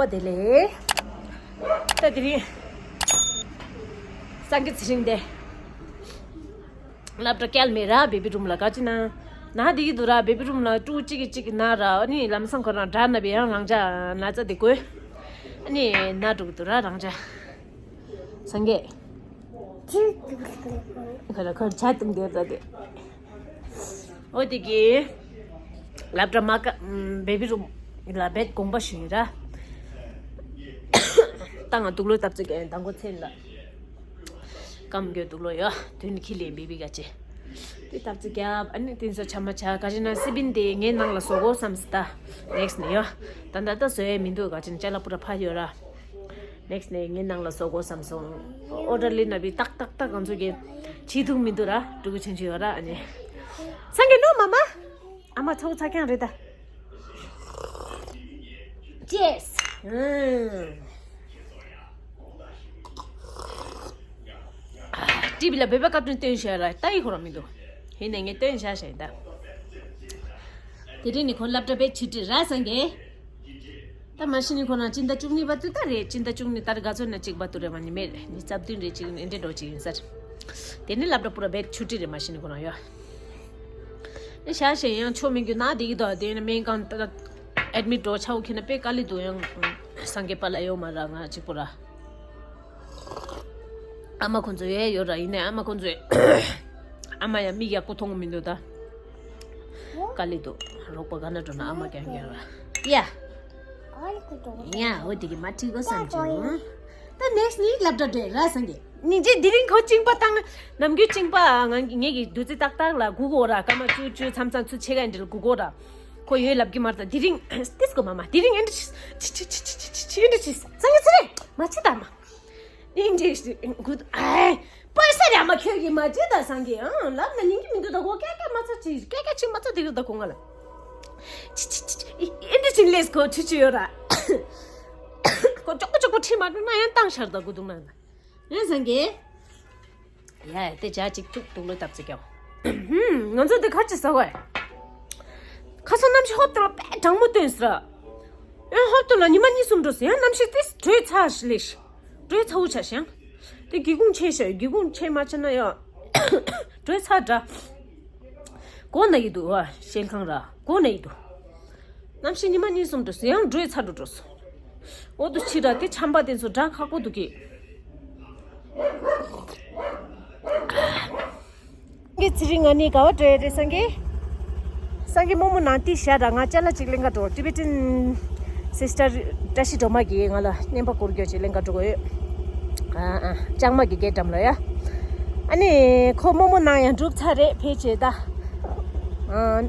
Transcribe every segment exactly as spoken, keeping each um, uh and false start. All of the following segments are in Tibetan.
པ་དེ་ལས། ད་དེ་རིང་སངས་རྒྱས་ཚེ་རིང་དེ་སློབ་གྲྭ་བསྐྱལ་མེད་ར། བེ་བི་རུམ་ལ་ག་ཅི་ན་ན་བསྡད་ཀྱི་འདུག་ར། བེ་བི་རུམ་ལ་ཀྲུ་གཅིག་གིས་གཅིག་གིས་ན་ར། ཨ་ནི་ལམ་སང་ཁོ་རང་དྲག་ན་བས་ཡང་རང་ཅག་ན་ཚ་དེ་དགོས། ཨ་ནི་ན་འགྲོ་གི་འདུག་ར་རང་ཅག་སངས་རྒྱས། ཁོ་ལ་ཁོར་ཇ་བཏུང་དེ་ད་དེ། འོ་དེ་གི་སློབ་གྲྭ་མ་ཀ་བེ་བི་རུམ་ལ་བེད་དགོངས་པ་ཞུ་ཡིན་ར། ད་ང་དུག་ལོག་བཏབ་ཚེ་གི་དང་པོ་མཚན་ལ་སྐམ་གྱི་དུག་ལོག་ཡོད་དུས་ནི་ཁྱི་ལས་བེ་བི་ག་ཅེ། དེ་བཏབ་ཚེ་རྒྱབ། ཨ་ནི་དེ་ཚོ་ཆ་མ་ཆ་ག་ཅི་ན་སི་པིན་དེ་ངའི་ནང་ལ་བཟོ་དགོས་བསམ་སི་ད་ནེག་སི་ནི་ཡོད། ད་ད་ད་བཟོ་ཡས་མི་འདུག་ག་ཅི་ན་ཅ་ལག་པུ་ར་ཕ་ཡོད་ར། ནེག་སི་ནས་ངའི་ནང་ལ་བཟོ་དགོས་བསམ་སོང་། ཨོ་ཌར་ལི་ན་བི་ཏག་ཏག་ཏག་ང་ཚོ་གི་བྱེད་ཐུབ་མི་འདུག་ར། འགྲུལ་གི་ཆེན་ཆེ་ཡོད་ར། ཨ་ནི་སངས་རྒྱས་ནོ་མ་མ། ཨ་མ་ཚོགས་ཚ་ཁྱང་རེད་ད། ཅེས། ཏི་བི་ལ་བོད་པ་ཀར་ཊུན་སྟོན་བཞག་ར། ལྟ་ཡི་ཁོ་རང་མི་འདུག་ཡིན་ནས་ངས་སྟོན་བཞག་བཞག་ཡིན་ད། དེ་རིང་ནི་ཁོ་སློབ་གྲྭ་པའི་ཆུ་ཊི་ར་སངས་རྒྱས། ད་མ་གཞི་ནི་ཁོ་རང་སྤྱི་ཟླ་བཅུ་གཉིས་པ་དུས་ད་རེད། སྤྱི་ཟླ་བཅུ་གཉིས་ད་རེས་ག་ཚོད་ན་གཅིག་པ་དུ་རེད་མ་ནི་མེད་རེད། ཉི་ཤུ་རྩ་བདུན་རེད། གཅིག་ཨེ་འདྲས་འགྲོ་གཅིག་ཡིན་ས་རེད། དེ་ནི་སློབ་གྲྭ་པུ་ར་བེད་ཆུ་ཊི་རེད། མ་གཞི་ནི་ཁོ་རང་ཡོད། ཨེ་ཤ་ཤེ་ཡང་ཆོ་མི་རྒྱུ་ན་དེ་གི་དོ་དེ་ནི་སྨན་ཁང་ད་ཨེ་ཌི་མིཊ་འགྲོ་ཆའོ་ཁྱེད་ན་དཔེ་དཀའ་ལས་འདུག་ཡང་སངས་རྒྱས་པ་ལ་ཡོད་མ་ར་ང་གཅིག་པུ་ར། ཨ་མ་ཁོང་ཚོ་ཡས་ཡོད་ར། ཡིན་ནའི་ཨ་མ་ཁོང་ཚོས་ཨ་མ་ཡང་མིག་ཡག་པོ་མཐོང་གི་མི་འདུག་ད། དཀའ་ལས་འདུག་རོགས་པ་ག་ན་འགྲོ་ན་ཨ་མ་རྐྱང་རྐྱང་ར། ཡ། ཡ་འོ་དེ་གི་མ་ཁྲིད་གོ་བསམ་བྱུང་། ད་ནེག་སི་ནི་སློབ་གྲྭ་འགྲོ་ར་སངས་རྒྱས། ནི་ཅི་དེ་རིང་ཁོ་གཅིན་པ་བཏང་། ནམ་རྒྱུན་གཅིན་པ་ང་ངེད་ཀྱི་བདུད་རྩི་ཏག་ཏག་ལ་སྒུག་གོ་ར། སྐར་མ་བཅུ་བཅུ་མཚམས་མཚམས་ཚུ་ཕྱེད་ཀ་འདྲ་ལ་སྒུག་གོ་ར། ཁོ་ཡོད་ལབ་ཀྱི་མ་རེད། ད་དེ་རིང་ཏིས་གོ་མ་མ་དེ་རིང་ཨེ་འདྲ་ཆི་ཆི་ཆི་ཆི་ཆི་ཨེ་འདྲ་ཆི་སངས་རྒྱས་ཚེ་རིང་མ་ཆི་ད་མ། ཨིན་ཇི་ཞིག་གུད་ཨའི། པོ་ས་ར་མ་ཁྱོད་ཀྱིས་མ་བྱེད་ད་སངས་རྒྱས། ཨང་ལབ་ན་ཉན་གྱི་མི་འདུག་ད་གོ་ཀ་ཀ་མ་ཚ་ཅི་ཀ་ཀ་ཅི་མ་ཚ་དེ་གི་ད་གོ་ང་ལ། ཅི་ཅི་ཅི་ཨི་ཨིན་ཇི་ཅིག་ལས་གོ་ཆུ་ཆུ་ཡོད་ར། གོ་ཅོག་གོ་ཅོག་གོ་ཁྲིད་མ་འགྲོ་ན་ཡང་བཏང་ཤར་ད་གུ་འདུག་ན་ན། ཡང་སངས་རྒྱས། ཡ་ཡ་དེ་ཇ་ཅིག་ཐུག་དུག་ལོ་བཏབ་ཙི་ཀྱང་། ཧུམ་ང་ཚོ་དེ་ཁ་ཅི་ཟ་བས། ཁ་སང་གནམ་གཤིས་ཧོབ་ཏེ་ལ་དཔེ་གྲང་མོ་སྟོན་ཟེར། ཡང་ཧོབ་ཏེ་ལ་ཉི་མ་གཉིས་གསུམ་འགྲོ་ཟེར། ཡང་གནམ་གཤིས་ཏིས་དྲོད་ཚ་ཞིག་ལེ་ཞིག་དྲོད་ཚ་བོ་ཆ་ཞིང་། དེ་སྒེའུ་ཁུང་ཕྱེ་ཞིང་སྒེའུ་ཁུང་ཕྱེ་མ་ཕྱེ་ན་ཡང་དྲོད་ཚ་འདྲ། གོ་ན་ཡི་འདུག་བ་ཤེལ་ཁང་ར་གོ་ན་ཡི་འདུག་གནམ་གཤིས་ཉི་མ་གཉིས་གསུམ་འགྲོ་ཟེར་ཡང་དྲོད་ཚ་འགྲོ་འགྲོ་སོང་། འོ་དུ་ཕྱི་ར་དེ་ཆམ་པ་དེ་ཚོ་འདྲ་ཁག་པོ་འདུག་གི། ངའི་ཚེ་རིང་ང་ནི་ག་བ་འགྲོ་ཡ་རེད་སངས་རྒྱས། སངས་རྒྱས་རྨོ་མོ་ནང་ཏི་ཤ་ར་ང་ཅ་ལག་ཅིག་ལེན་ག་འགྲོ། ཊི་བེ་ཊན་སི་སི་ཊར་བཀྲ་ཤིས་སྒྲོལ་མ་གིས་ང་ལ་རྔན་པ་བསྐུར་རྒྱུ་ཅིག་ལེན་ག་འགྲོ་གི་ཡོད། ཨ་ཨ་ལྕང་མ་གི་སྐད་འགྲམ་ལ་ཡ། ཨ་ནི་ཁོ་རྨོ་མོ་ནང་ཡང་འགྲུབ་ཚར་རེད་ཕལ་ཆེར་ད། ཨ།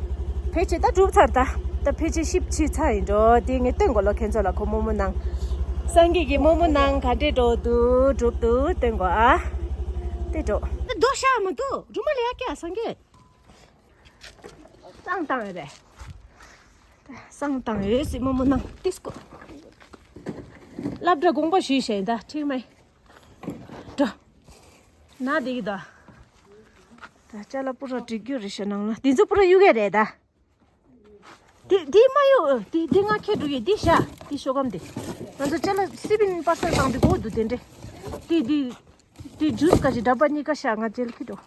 ཕལ་ཆེར་ད་གྲུབ་ཚར་ད། ད་ཕལ་ཆེར་ཞིབ་ཕྱི་ཚར་ཡིན་འགྲོ། དེ་ངས་སྟོན་དགོས་ལོ་ཁྱེད་ཚོ་ལ་ཁོ་རྨོ་མོ་ནང་། སངས་རྒྱས་ཀྱི་རྨོ་མོ་ནང་ག་འདྲས་འགྲོ་འདུག་གྲུབ་འདུག་སྟོན་དགོས་ཨ། དེ་འགྲོ། ད་རྡོ་ཤ་མ་འདུག་སྦྲུམ་མ་ལ་ཡ་ཀྱ་སངས་རྒྱས། བསང་བཏང་ཡོད་རེད། བསང་བཏང་ཡོད་སྲིད་རྨོ་མོ་ནང་ཏིས་ཀོ། སློབ་གྲྭ་དགོངས་པ་ཞུས་བྱས་ད་ཁྲིག་མེ། འགྲོ། ན་དེ་གི་ད། ད་ཅ་ལག་པུ་ར་འགྲིག་རྒྱུ་རེད་ཤག་ནང་ལ་དེ་ཚོ་པུ་ར་གཡུག་གི་རེད་ད། དེ་དེ་མ་གཡུག་དེ་དེ་ང་ཁྱེར་འགྲོ་ཡི་དེ་ཤ་དེ་ཤོག་སྒམ་དེ། ང་ཚོ་ཅ་ལག་སི་པིན་པར་སལ་བཏང་དེ་གོ་འདུག་དེ་འདྲས། དེ་དེ་དེ་ཇུས་ག་ཅི་འདྲ་པ་གཉིས་ཀ་ཤ་ང་ཇེལ་ཁྱེར་འགྲོ།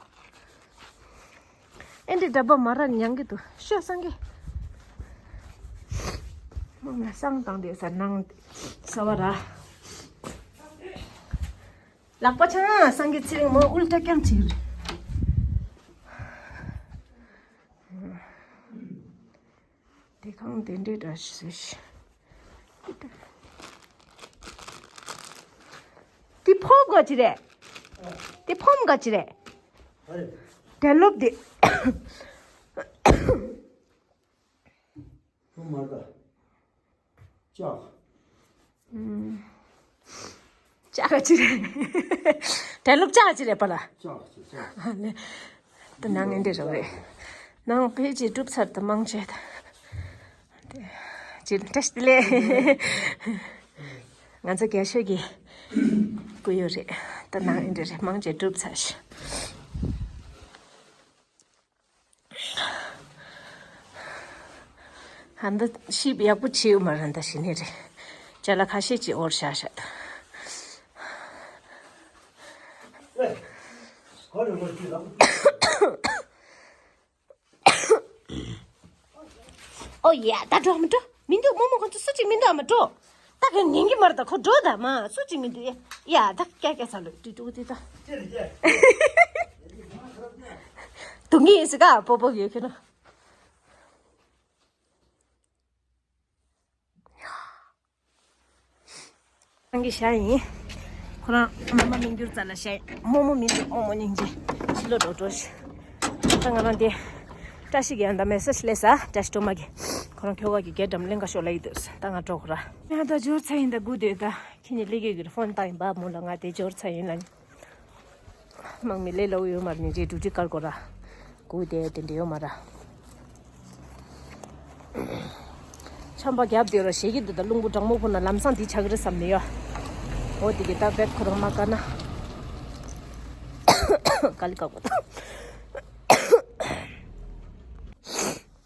ཨེ་འདྲས་འདྲ་པ་མ་ར་མྱང་གི་འདུག་ཤོག་སངས་རྒྱས། མ་མ་བསང་བཏང་དེ་ས་ནང་ས་བ་ར། ལག་པ་ཆང་སངས་རྒྱས་ཚེ་རིང་མོ་ཨུལ་ཊ་རྐྱང་བྱེད་ཀྱི་རེད། དེ་གང་དེ་འདྲའི་འདྲ་ཞིག་ཟེར་ཞིག་དེ་ཕོམ་ག་ཅི་རེད། དེ་ཕོམ་ག་ཅི་རེད། དེ་ལོབ་དེ། ཁོ་མར་ད། ལྕགས། ལྕགས་ཅི་རེད། དེ་ལོབ་ལྕགས་ཅི་རེད་པ་ལ། ལྕགས་ཅི་ལྕགས། ད་ནང་ངན་འདྲེ་རོགས་རེད། ནང་ཕལ་ཆེར་གྲུབ་ཚར་ད་མང་ཆེ་ད། ཅི་བཀྲ་ཤིས་བདེ་ལེགས། ང་ཚོ་རྒྱ་ཤོད་ཀྱི་སྐུ་ཡོད་རེད། ད་ནང་ངན་འདྲེ་རེད་མང་ཆེ་གྲུབ་ཚར་ཤག་ཧ་འདི་ཤིབ་ཡག་པོ་བྱེད་ཡོད་མ་རེད། འདི་ཤི་ནི་རེད། ཅ་ལག་ཁ་ཤས་ཅིག་འོར་བཞག་བཞག་འདུག་ཨོ་ཡ། ད་འགྲོ་མི་འགྲོ། མི་འདུག་རྨོ་མོ་ཁོ་ཚོ་སུ་གཅིག་མི་འདུག་ཨ་མ་འགྲོ། ད་ག་ཉན་གི་མ་རེད། ད་ཁོ་འགྲོ་ད་མ་སུ་གཅིག་མི་འདུག་ཡ་ཡ། ད་ཀྱ་ཀྱ་ཚ་ལོ་ཏི་ཏུ་ཏི་ད། དུང་གི་ཡིན་སི་ཀ་པོ་པོ་ཡོད་ཁྱོད་ན། རང་གི་ཤ་ཡིན། ཁོ་རང་མ་མ་མི་འགྱུར་རྩ་ལ་ཤ་ཡིན། རྨོ་མོ་མི་འདུག་རྨོ་མོ་སྙིང་རྗེ། ཕྱི་ལོགས་འགྲོ་འགྲོ་ཤི། ད་ང་རང་དེ་བཀྲ་ཤིས་ཀྱི་ཡང་ད་མེ་སེ་ཇི་སླེབས་ས། བཀྲ་ཤིས་སྒྲོལ་མ་གི། ཁོ་རང་ཁྱོ་ག་གི་གེ་འགྲམ་གླིང་ག་ཤོག་ལ་ཡི་འདུག་ད་ང་འགྲོ་ཁོ་ར། ཡང་ད་འབྱོར་ཚར་ཡིན། ད་སྒུག་སྡོད་ད། ཁྱེད་ནི་ལི་གེ་གི་ཕོན་བཏང་ཡིན་པ་མོ་ལ་ང་དེ་འབྱོར་ཚར་ཡིན་ལ་ནི། དམག་མི་ལས་སླ་བོ་ཡོད་མ་རེད། ནི་རྗེས་འགྲུལ་འཕྲིན་བཀར་དགོས་ར། སྒུག་བསྡད་དེ་འདྲ་ཡོད་མ་ར། ཆམ་པ་བརྒྱབ་བསྡད་ར་ཞེད་ཀྱི་འདུག་ད་རླུང་བུ་གྲང་མོ་ཕུ་ན་ལམ་སང་འདི་ཆགས་ཀྱི་རེད་བསམ་ནས་ཡོད། འོ་དེ་གི་ད་བེད་ཁོ་རང་མ་དཀའ་ན། དཀའ་ལས་ཁག་པོ་དང་།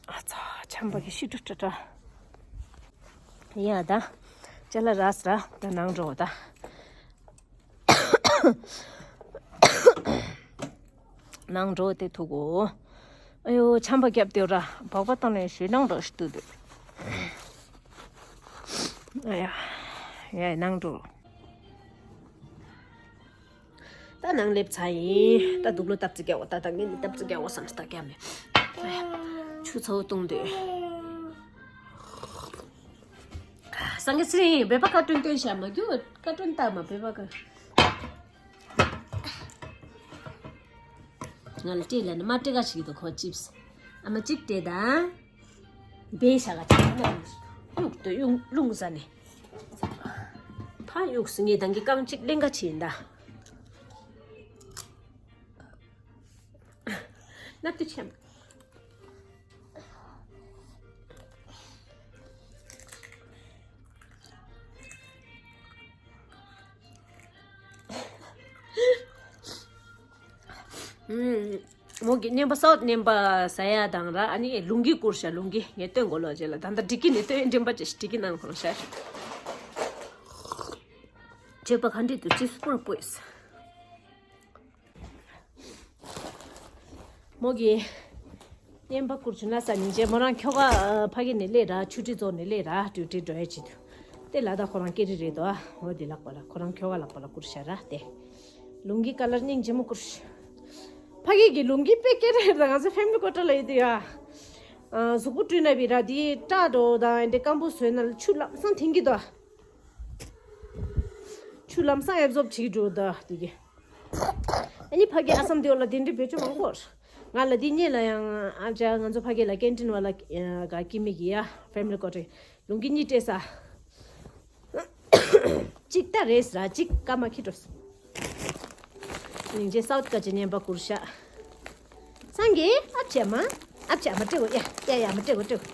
ཨ་ཚ་ཆམ་པ་གི་ཤི་ཀྲུ་ཀྲ་ཀྲ། ཡ་ད། ཅ་ལག་རག་སོང་ར། ད་ནང་འགྲོ་ད། ནང་འགྲོ་དེ་ཐུག་གོ། ཨ་ཡོ་ཆམ་པ་བརྒྱབ་སྟེ་ར་སྦག་སྦག་བཏང་ནས་ཞེད་སྣང་འདྲ་ཞིག་འདུག་དེ། ཨ་ཡ། ཡ་ནང་འགྲོ། ད་ནང་སླེབས་ཚར་ཡིན། ད་དུག་ལོག་སྟབས་ཙི་རྒྱག་འོ། ད་ད་ངས་ནི་སྟབས་ཙི་རྒྱག་འོ་བསམ་སྟ་རྒྱབ་ནས། ཨ་ཡ། ཆུ་ཚ་བོ་བཏུང་དུས། སང་གེ་སི་རིང་བོད་པ་ཀར་ཊུན་སྟོན་བྱ་མ་རྒྱུ། ཀར་ཊུན་ལྟ་མ་བོད་པ་ཀར། ང་ལ་སྤྲད་ལ་ནི་མ་སྤྲད་ག་ཞིག་འདུག་ཁོ་ཅིབས། ཨ་མ་གཅིག་སྤྲད་དང་། བེ་ཤ་ག་ཅིག་ན་གཡུག་ཏུ་གཡུག་རླུང་ཟ་ནས། ཕ་གཡུག་སི་ངས་དང་གི་རྐང་གཅིག་ལེན་ག་ཕྱིན་ད། ནབ་ཏུ་ཆེམ། ཨུམ། མོ་གི་བརྙན་པ་སའོ་བརྙན་པ་ཟ་ཡ་དང་ར། ཨ་ནི་ལུང་གི་བསྐུར་ཤ། ལུང་གི་ངས་སྟོན་གོ་ལོ་རྗེས་ལ་ད་ལྟ་འགྲིག་གི་ནི་སྟོན་འགྲིམ་པ་ཅེས་འགྲིག་གི་ནང་ཁོང་ཤ། བྱེད་པ་ག་འདྲི་དུ་ཅི་སྤུར་སྤོས། མོ་གི་བརྙན་པ་བསྐུར་བྱུང་ན་ས་ཉིན་རྗེས་མོ་རང་ཁྱོ་ག་ཕ་གི་ནས་སླེབས་ར། ཆུ་ཁྲི་རྫོང་ནས་སླེབས་ར། ཌིའུ་ཊི་འགྲོ་ཡ་ཅི་དུ་དེ་ལ་ད་ཁོ་རང་སྐད་རི་རེད་དོ། འོ་དེ་ལག་པ་ལ་ཁོ་རང་ཁྱོ་ག་ལག་པ་ལ་བསྐུར་ཤ་ར་དེ། ལུང་གི་ཀ་ལར་སྙིང་རྗེ་མོ་བསྐུར་ཤ། ཕ་གི་གི་ལུང་གི་དཔེ་སྐད་རེད་ད། ང་ཚོ་ཕེ་མི་ལི་ཀོ་ཊར་ལ་ཡོད་དུ་ཡ། གཟུགས་པོ་བཀྲུས་ན་བི་ར་དེ་སྐྲ་འགྲོ་དང་འདྲེ་སྐམ་པོ་བཟོས་ན་ཆུ་ལམ་སང་འཐེན་གི་དོ། ཆུ་ལམ་སང་ཨེབ་ཛོབ་བྱེད་ཀྱི་འགྲོ་ད་དེ་གི། ཨ་ནི་ཕ་གི་ཨ་སམ་དེ་འོ་ལ་དེ་འདྲའི་བེད་སྤྱོད་མང་པོ། ང་ལ་དེ་སྙེ་ལ་ཡང་ཨ་ཅག་ང་ཚོ་ཕ་གི་ལ་ཀེན་ཊིན་བ་ལ་ག་ཀི་མི་གི་ཡ་ཕེ་མི་ལི་ཀོ་ཊར་ལུང་གི་གཉིས་སྤྲད་ས། གཅིག་ད་རེས་ར་གཅིག་ཀ་མ་ཁི་འགྲོ། སྙིང་རྗེ་སའོ་ཀ་ཅི་བརྙན་པ་བསྐུར་ཤ། སང་གི་ཨབ་ཆེ་མ། ཨབ་ཆེ་མ་སྤྲད་གོ་ཡ་ཡ་ཡ་མ་སྤྲད་གོ་སྤྲད་གོ།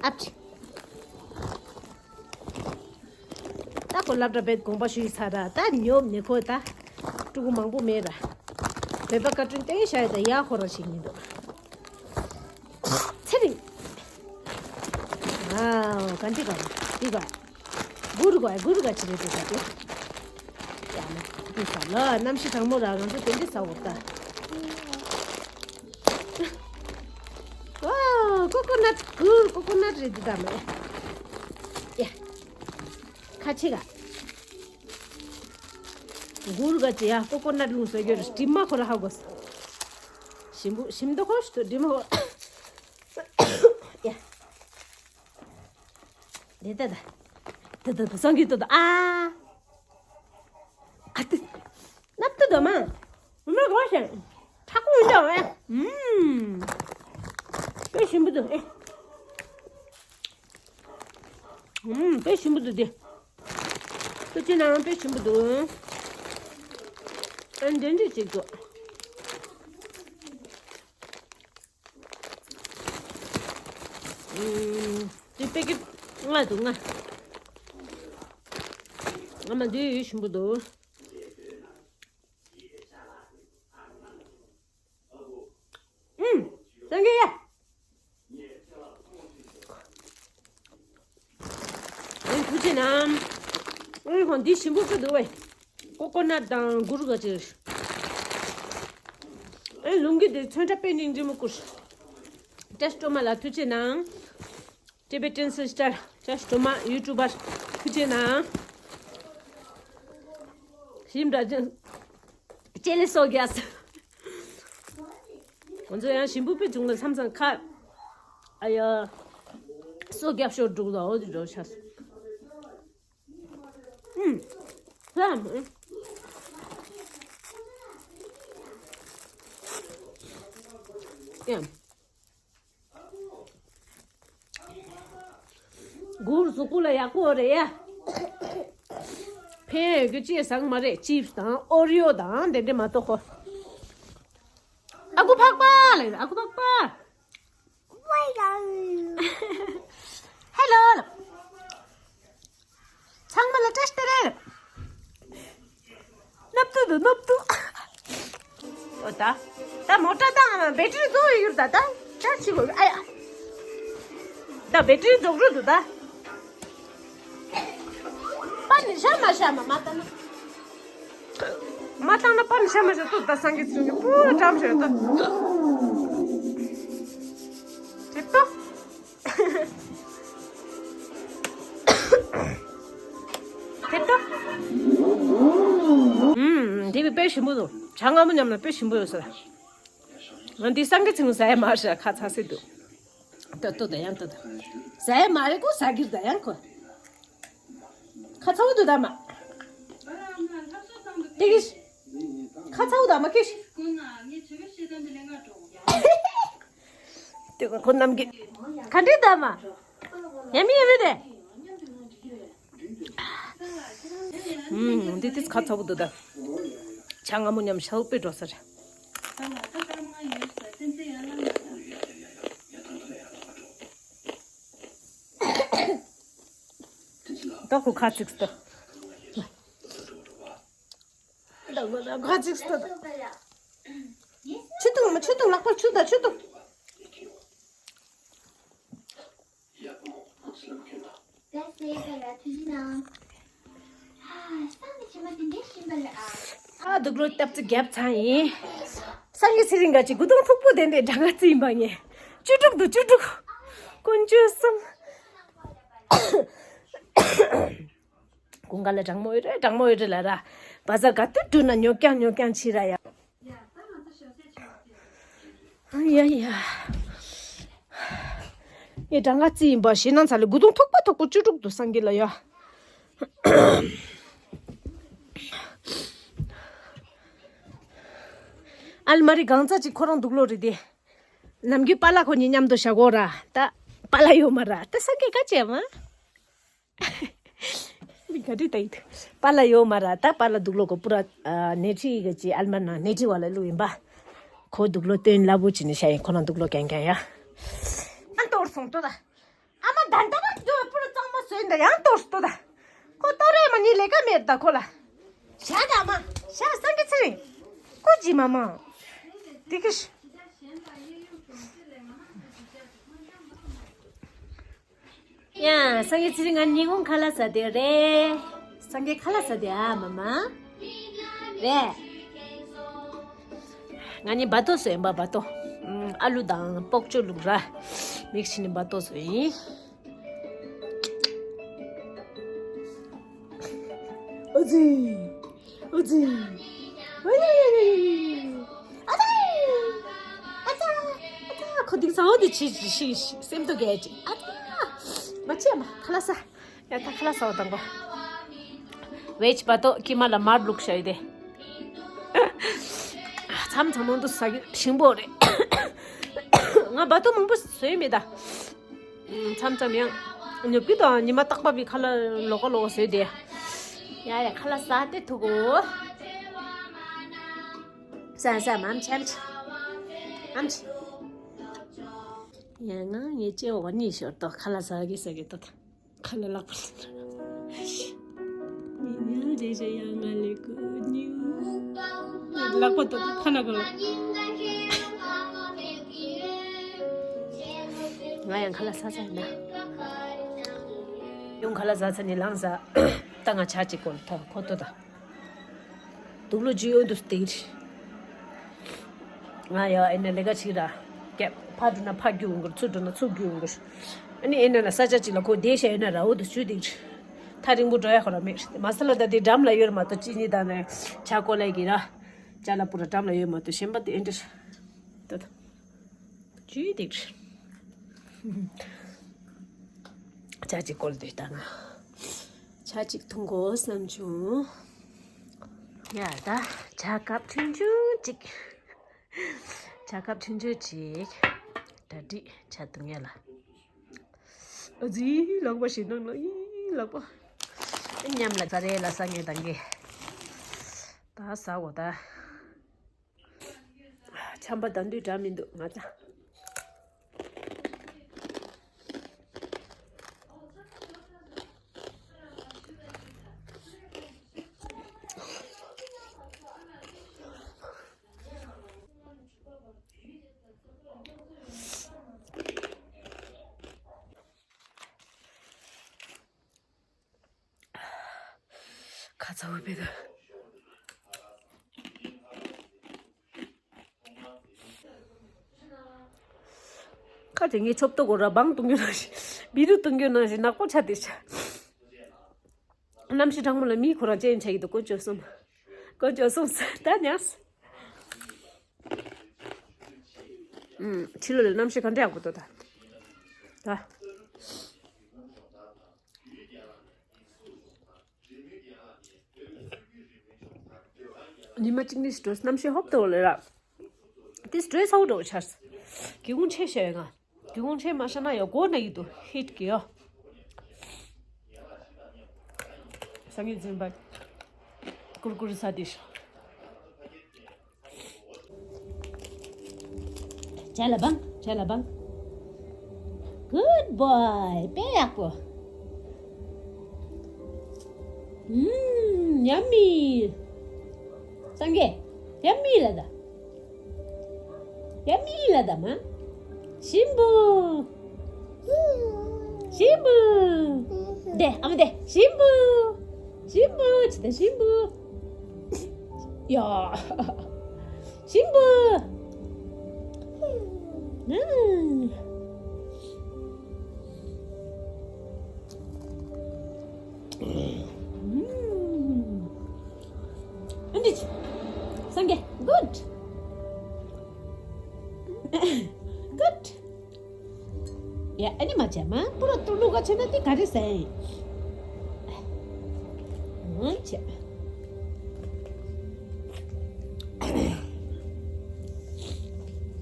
ཨབ་ཆེ། ད་ཁོ་སློབ་གྲྭ་བེད་དགོངས་པ་ཞུས་ཚར་ར། ད་ཉོབ་ནི་ཁོ་ད་ཕྲུ་གུ་མང་པོ་མེད་ར། བོད་པ་ཀར་ཊུན་སྟོན་ཤ་ཡ་ད་ཡ་ཁོ་རང་ཞིག་མི་འདུག་ཚེ་རིང་། ཨའོ་ག་འདི་ག་འདི་ག་གུར་ག་གུར་ག་ཅི་རེད་འདུག་ག་དེ། ཡ་ན་འདི་ས་ལ་གནམ་གཤིས་གྲང་མོ་ར། ང་ཚོ་དེ་འདི་ས་འོག་ད། ཨོ་ཀོ་ཀོ་ནཊ་གུར། ཀོ་ཀོ་ནཊ་རེད་འདི་ད་མེ། ཡ། ཁ་ཆེ་ག་གུར་ག་ཅི་ཡ་ཀོ་ཀོ་ནཊ་ལུང་ཟེར་གྱི་རེད། དྲི་མ་ཁོ་ར་ཧ་གོ་ས། ཞིམ་པོ་ཞིམ་མདོག་ཁོ་ཞིག་ཏུ་དྲི་མ་ཁོ། ཡ། དེ་ད་ད། ད་ད་ད་སང་གི་ད་ད་ཨ། ཨ་ཏི། ནབ་ཏུ་དོ་མ། མ་གོ་ཞིང་། ཁྲག་ཁུང་འདྲ་བས། ཨུམ། དཔེ་ཞིམ་པོ་འདུག་ཨེ། ཨུམ་དཔེ་ཞིམ་པོ་འདུག་དེ། ཁྱོད་ཀྱི་ནང་དཔེ་ཞིམ་པོ་འདུག་ཨ་འདྲེ་འདྲེ་ཅིག་འདུག་ཨུམ། དེ་པེ་ཀེ་ལྔ་འདུག་ལྔ། ཨ་མ་འདི་ཡོད་ཞིམ་པོ་འདུག་ཨུམ། སང་གི་ཡ། ཨེ་ཐུགས་རྗེ་གནང་། ཨེ་ཧོ་འདི་ཞིམ་པོ་ཞིག་འདུག་བས། ཀོ་ཀོ་ནཊ་དང་གུར་ག་ཅིག་ཨེ་ལུང་གི་དེ་ཚོན་ཁྲ་དཔེ་ནིང་འདྲི་མོ་ཀུར། ཏྲེ་སི་ཊོ་མ་ལ་ཐུགས་རྗེ་གནང་། Tibetan sister ཏྲེ་སི་ཊོ་མ་ཡུ་ཊུབ་པར་ཐུགས་རྗེ་གནང་། ཞིམ་འདྲ་ཅན། ཅེ་ལི་སོ་རྒྱས། ང་ཚོ་ཡང་ཞིམ་པོ་དཔེ་བྱུང་ལ་མཚམས་མཚམས་ཁ། ཨ་ཡ། སོ་རྒྱབ་ཤོར་འགྲོ་ལ་འོ་དེ་འགྲོ་ཤག་ཨུམ། ལྷམ། ཨུམ། ཡ། གུར་གཟུགས་པོ་ལ་ཡག་པོ་རེད་ཡ། ཕན་ཡོད་རྒྱུ་ཅི་ཟང་མ་རེད། ཅིབ་སི་དང་ཨོ་རི་ཡོ་དང་དེ་འདྲས་མ་གཏོགས་ཁོ། ཨ་ཁུ་ཕག་པ་ལ་ཨ་ཁུ་ཕག་པ། ཧེ་ལོ་ལ། ཚང་མ་ལ་བཀྲ་ཤིས་བདེ་ལེགས། སྣབས་ཏུ་འདུག་སྣབས་ཏུ། ཨོ་ད། ད་མོ་ཊ་ད་བེ་ཊི་རི་རྫོགས་ཡོད་ད་ད། ད་ཅི་གོ་ཨ་ཡ། ད་བེ་ཊི་རི་རྫོགས་རུ་འདུག་ད། པ་ནི་ཤ་མ་ཤ་མ་མ་ད་ན། མ་བཏང་ན་པ་ནི་ཤ་མ་ཤ་ཏུ་ད་སངས་རྒྱས་ཚུལ་གྱི་པུ་ཀྲམ་ཤ་ད། དེ་ཏོ། དེ་ལྟ། ཨུམ། དེ་བས་དཔེ་ཞིམ་པོ་འདུག་ཇ་མངར་མོ་མཉམ་ན་དཔེ་ཞིམ་པོ་ཡོད་ས་རེད། ང་འདི་སང་གི་ཚིག་ཟ་ཡ་མ་རེད། ཁ་ཚ་སེ་འདུག་ད་ལྟོ་ད་ཡང་ལྟོ་ད། ཟ་ཡ་མ་རེད་ཁོ་ཟ་གིར་ད་ཡང་ཁོ། ཁ་ཚ་བོ་འདུག་ད་མ། དེ་གི། ཁ་ཚ་བོ་ད་མ་ཁེ། དེ་ག་ཁོ་རྣམས་ཀྱི། ག་འདྲི་ད་མ། ཡ་མི་ཡ་མི་རེད། ཨུམ། འདི་ཏིས་ཁ་ཚ་བོ་འདུག་ད། ཇ་མངར་མོ་མཉམ་ཤ་བོ་དཔེ་འགྲོ་ས་རེད། ད་ཁོ་ཁ་ཚིག་ད། ད་ཁོ་ད་ཁ་ཚིག་ད། ཆུ་འཐུང་མ་ཆུ་འཐུང་ལག་པར་ཆུ་ད་ཆུ་འཐུང་། ཨ་དུག་ལོ་སྟབས་ཙི་རྒྱབ་ཚང་ཡིན། སང་གི་ཚེ་རིང་ག་ཅིག་གུ་དོང་ཐུག་པོ་ལྡན་ཏེ་གྲང་ངར་ཙི་ཡིན་པ་ངས། བཅུ་དྲུག་དུ་བཅུ་དྲུག་དཀོན་མཆོག་གསུམ། དགུན་ཁ་ལ་གྲང་མོ་ཡོད་རེད་གྲང་མོ་ཡོད་རེད་ལ་ར། བ་ཟ་ག་དུས་འགྲོ་ན་ཉོ་རྐྱང་ཉོ་རྐྱང་ཕྱིན་ར་ཡ། ཡ་ཡ། ངས་གྲང་ངར་ཙི་ཡིན་པ་ཞེད་སྣང་ཚ་ལས་དགུ་དུང་ཐུག་པ་ཐུག་པོ་བཅུ་དྲུག་ཏུ་སངས་རྒྱས་ལ་ཡ། ཨལ་མ་རི་གང་ཚ་ཅིག་ཁོ་རང་དུག་ལོ་རེད་དེ། ནམ་རྒྱུན་པཱ་ལགས་ཁོ་གཉིས་མཉམ་དུ་བཞག་གོ་ར་ད། པཱ་ལགས་ཡོད་མ་ར་ད་སངས་རྒྱས་ག་བྱས་མ། མི་ག་འདྲི་ད་ཡིད། པཱ་ལགས་ཡོད་མ་ར་ད་པཱ་ལགས་དུག་ལོ་གོ་པུ་ར། ནེ་ཁྲི་གི་ཅི་ཨལ་མ་ན་ནེ་ཁྲི་བ་ལ་ལུ་ཡིན་པ། ཁོ་དུག་ལོ་སྟོན་སླ་བོ་ཅི་ནི་ཤ་ཡིན་ཁོ་རང་དུག་ལོ་གན་གན་ཡ། ཨ་གཏོར་སོང་ཏོ་ད། ཨ་མ་ད་ད་ད་དུ་པུ་ར་གཙང་མ་བཟོས་འདི་ཡང་གཏོར་ཏོ་ད། ཁོ་གཏོར་རེ་མ་ནི་ལས་ཀ་མེད་ད་ཁོ་ལ། ཤ་ད་མ། ཤ་སངས་རྒྱས་ཚེ་རིང་། ཀོ་ཇི་མ་མ། དེ་གི་ཤ། ཡ། སངས་རྒྱས་ཚེ་རིང་ང་ཉིན་གུང་ཁ་ལག་ཟ་དེ་རེད། སངས་རྒྱས་ཁ་ལག་ཟ་དེ་ཨ་མ་མ། རེད། ང་ནི་བ་ཏོ་བཟོས་ཡིན་པ་བ་ཏོ། ཨ་ལུ་དང་པོག་ཅོ་ལུག་ར། མིག་ཤི་ནི་བ་ཏོ་བཟོས་ཡིན། ཨོ་ཙི། ཨོ་ཙི། ཨོ་ཡ་ཡ་ཡ་ཡ་ཡ། ཨ་ཙི། ཨ་ཙི། ཨ་ཙི། ཁོ་དིང་ས་འོ་དི་ཆི་ཆི་ཤི་ཤི་སེམས་ཏོ་གས་ཅི། ཨ་ཙི། མ་ཆེ་མ་ཁ་ལ་ས། ཡ་ད་ཁ་ལག་ཟ་བ་དང་པོ། ཝེཇ་བ་ཏོ་ཀི་མ་ལ་མར་བླུགས་བྱ་ཡི་དེ། མཚམས་མཚམས་མང་དུ་ཟ་གི་ཞིམ་པོ་རེད། ང་བ་ཏོ་མང་པོ་ཟོས་མེད་ད། མཚམས་མཚམས་ཡང་ཉོབ་ཀི་དང་ཉི་མ་རྟག་པ་བི་ཁ་ལག་ལོག་ཀ་ལོག་ཀ་ཟོས་དེ། ཡ་ཡ་ཁ་ལག་ཟ་དེ་ཐུག་གོ། ཟ་ཟ་མམ་ཆམ་ཆ། ཨམ་ཆི། ཡ་ང་ངས་ཅེ་འོ་གཉིས་ཤོར་ཏོ་ཁ་ལག་ཟ་གི་ཟ་གི་ཏོ་ད། ཁ་ལ་ལག་པ་ལ། ཡང་རེ་རེ་ཡང་ང་ལས་ཀུ་ཉིའུ། ལག་པ་ཏོ་ཁ་ན་གོ། ང་ཡང་ཁ་ལག་ཟ་ས་ཡིན་ན། ཡོང་ཁ་ལག་ཟ་ཚར་ནས་ལངས་ས། ད་ང་ཇ་གཅིག་སྐོལ་ཐོག་ཁོ་ཐོ་ད། དུག་ལོ་ཇི་ཡོད་འདུག་སྟེར། ང་ཡ་ཨེ་ན་ལས་ཀ་ཅིག་ར། ཀྱབ་ཕར་འགྲོ་ན་ཕར་རྒྱུག་འོང་གི་རེད། ཚུར་འགྲོ་ན་ཚུར་རྒྱུག་འོང་གི་རེད། ཨ་ནི་ཨེ་ན་ལ་ས་ཆ་ཅིག་ལ་ཁོ་བསྡད་བཞག་ཡོད་ན་ར་འོ་དུ་ཆུ་སྟེར། ཐག་རིང་པོ་འགྲོ་ཡ་ཁོ་ར་མེད་རེད། མ་ས་ལ་ད་དེ་འགྲམ་ལ་ཡོད་ར་མ་གཏོགས་ཅི་ནི་ད་ནས་ཇ་སྐོལ་ལས་ཀྱི་ར། ཇ་ལ་པུ་ར་འགྲམ་ལ་ཡོད་མ་གཏོགས་གཞན་པ་དེ་ཨེ་འདྲ་རེད། ད་ད། ཇུས་དེ་རེད། ཇ་གཅིག་སྐོལ་དུས་ད་ང་ཇ་གཅིག་འཐུང་དགོས་བསམ་བྱུང་། ཡ་ད་ཇ་ཁབ་ཆུང་ཆུང་གཅིག་ཇ་ཁབ་ཆུང་ཆུང་གཅིག་གྲ་སྒྲིག་ཇ་འཐུང་ཡ་ལ། ཨ་ཙི་ལག་པ་ཞིག་ནང་ལ་ཡི་ལག་པ། མཉམ་ལ་ཚ་རེ་ལ་ས་ངེ་དང་གི། ད་ཟ་འོ་ད། ཆམ་པ་ད་འདུས་འདྲ་མི་འདུག་ང་ཚ། ཁ་ཚ་བོ་བེ་ག་ཁ་དེ་ངའི་ཆོབ་ཏོ་གོ་ར་བང་གཏོང་རྒྱུ་ནང་བཞིན། བི་རུ་གཏོང་རྒྱུ་ནང་བཞིན་ནག་པོ་ཆ་དེ་ཆ། གནམ་གཤིས་གྲང་མོ་ལ་མིའི་ཁོ་རང་ཅན་ཆ་ཡི་དུ་དཀོན་མཆོག་གསུམ། དཀོན་མཆོག་གསུམ་ད་ཉག་ཕྱི་ལོ་ལ་གནམ་གཤིས་ག་འདྲ་ཡག་པོ་འདུག་ད། ད། ཉི་མ་གཅིག་གཉིས་སུ་གནམ་གཤིས་ཧོབ་ཏོ་ལེ་ར། དེ་སྤྲོས་ཚ་བོ་འགྲོ་ཆར། སྒེའུ་ཁུང་ཕྱེ་ཤེས་ཡོད་ང་། སྒེའུ་ཁུང་ཕྱེ་མ་ཤེས་ན་ཡོ་སྒོ་ན་ཡིད་དུ་ཧིད་གི་ཡོ། སང་ཉིན་འཛིན་པ། ཀུར་ཀུར་ས་དེ་ཤོ། ཇ་ལ་བང་། ཇ་ལ་བང་། Good boy. དཔེ་ཡག་པོ། ཨུམ། Yummy. སངས་རྒྱས། Yummy ལ་ད། Yummy ལ་ད་མ། ཞིམ་པོ། ཞིམ་པོ། དེ་ཨ་མ་དེ་ཞིམ་པོ། ཞིམ་པོ་ཅི་ད་ཞིམ་པོ། ཡ། ཞིམ་པོ། ཨ། ཨ་འདི་ཅི། སངས་རྒྱས། Good. Good. ཡ་ཨ་ནི་མ་བྱས་མ་པུ་ར་ཏུ་ལུ་ག་བྱས་ན་དེ་ག་རེ་ཟེར། ཨ་བྱས།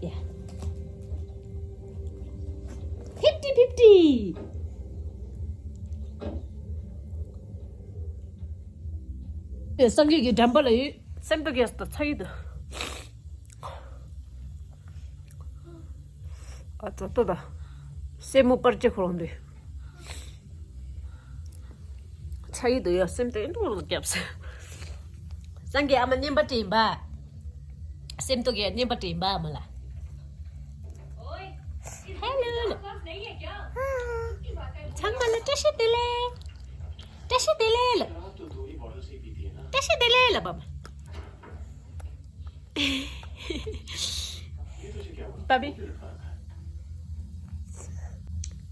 ཡ། ཕིབ་ཏི་ཕིབ་ཏི། དེ་སངས་རྒྱས་ཀྱི་འགྲམ་པ་ལ་ཡོད། སེམས་ཏོ་རྒྱས་སུ་ཚ་ཡི་དུ། ཨ་ཙོ་ཏོ་ད། སེན་མོ་པར་ཅེ་ཁོ་རང་དེ། ཚ་ཡི་དུ་ཡ་སེམས་ཏོ་ཡིན་དུ་རྒྱབ་སེ། སངས་རྒྱས་ཨ་མ་བརྙན་པར་སྤྲད་ཡིན་པ། སེམས་ཏོ་གི་བརྙན་པར་སྤྲད་ཡིན་པ་ཨ་མ་ལ། ཧེ་ལོ་ལོ། ཚང་མ་ལ་བཀྲ་ཤིས་བདེ་ལེགས། བཀྲ་ཤིས་བདེ་ལེགས་ལ། བཀྲ་ཤིས་བདེ་ལེགས་ལ་བམ། བ་བི།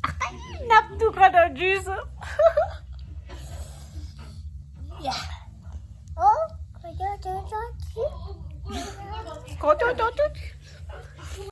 ཨ་ནབ་ཏུ་ཁ་དང་ཇུས། ཡ། ཨོ། ཁོ་ཅོ་ཅོ་ཅོ་ཅི། ཁོ་ཅོ་ཅོ་ཅོ་ཅི།